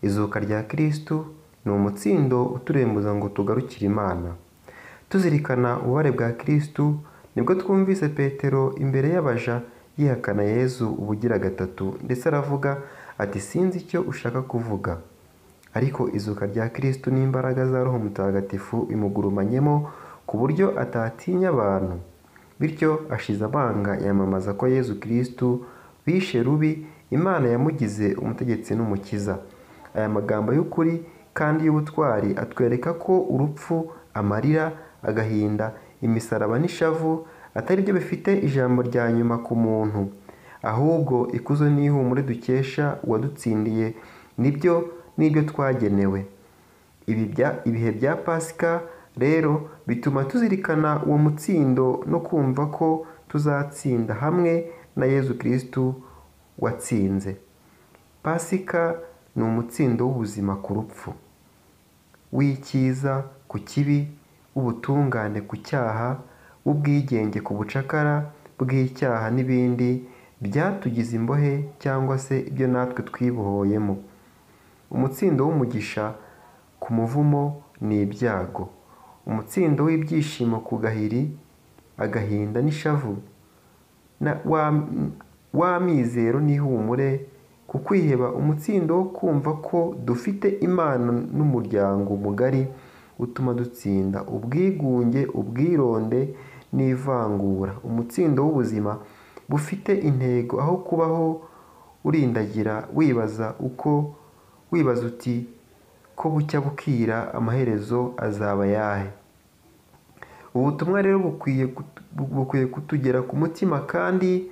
Izuka rya Kristu ni umutsindo uturembuza ngo tugarukire Imana. Tuzirikana ububabare bwa Kristu, nibwo twumvise Petero imbere y'abaja yihakana Yezu ubugira gatatu, ndetse aravuga ati sinzi icyo ushaka kuvuga. Ariko izuka rya Kristu n'imbaraga za Roho Mutagatifu bimugurumanyemo ku buryo atatinya abantu. Bityo ashize amanga yamamaza ko Yezu Kristu bishe rubi, Imana yamugize umutegetsi n'umukiza. Aya magambo y'ukuri kandi y'ubutwari atwereka ko urupfu, amarira, agahinda, imisaraba n'ishavu atari byo bifite ijambo rya nyuma ku muntu. Ahubwo ikuzo n'ihumure dukesha uwadutsindiye nibyo n'ibyo twagenewe. Ibihe bya Pasika rero bituma tuzirikana uwo mutsindo no kumva ko tuzatsinda hamwe na Yezu Kristu watsinze. Pasika ni umutsindo w'ubuzima ku rupfu, w'icyiza ku kibi, w'ubutungane ku cyaha, w'ubwigenge ku bucakara bw'icyaha n'ibindi byatugize imbohe cyangwa se ibyo natwe twibohoyemo. Umutsindo w'umugisha ku muvumo ni ibyago, umutsindo w'ibyishimo ku gahiri, agahinda n'ishavu, w'amizero n'ihumure ku kwiheba, umutsindo wo kumva ko dufite Imana n'umuryango mugari utuma dutsinda ubwigunge, ubwironde n'ivangura, umutsindo w'ubuzima bufite intego aho kubaho urindagira wibaza uko wibaza uti ko bucya bukira amaherezo azaba ayahe. Ubu butumwa rero bukwiye kutugera ku mutima kandi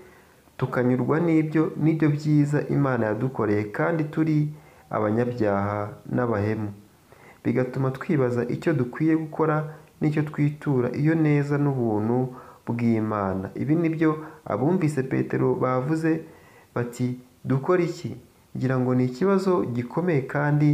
tukanyurwa n'ibyo byiza Imana yadukoreye kandi turi abanyabyaha n'abahemu. Bigatuma twibaza icyo dukwiye gukora n'icyo twitura iyo neza n'ubuntu bw'Imana. Ibi nibyo abumvise Petero bavuze bati dukora iki? Ngira ngo ni ikibazo gikomeye kandi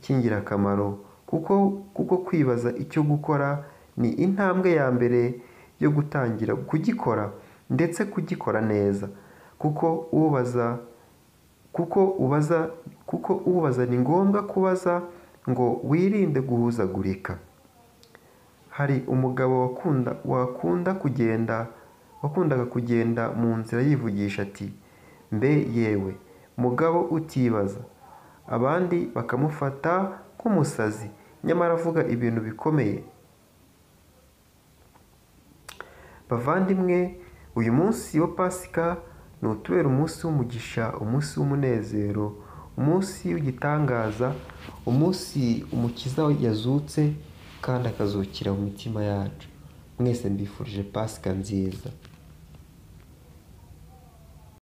cy'ingirakamaro, kuko kwibaza icyo gukora ni intambwe ya mbere yo gutangira kugikora ndetse kugikora neza, kuko ubaza ni ngombwa kubaza ngo wirinde guhuzagurika. Hari umugabo wakundaga kugenda mu nzira yivugisha ati mbe yewe mugabo utibaza, abandi bakamufata nk'umusazi nyamara avuga ibintu bikomeye. Bavandimwe, uyu munsi wa Pasika ni utubera umunsi w'umugisha, umunsi w'umunezero, umunsi w'igitangaza, umunsi Umukiza yazutse kandi akazukira mu mitima yacu. Mwese mbifurije Pasika nziza.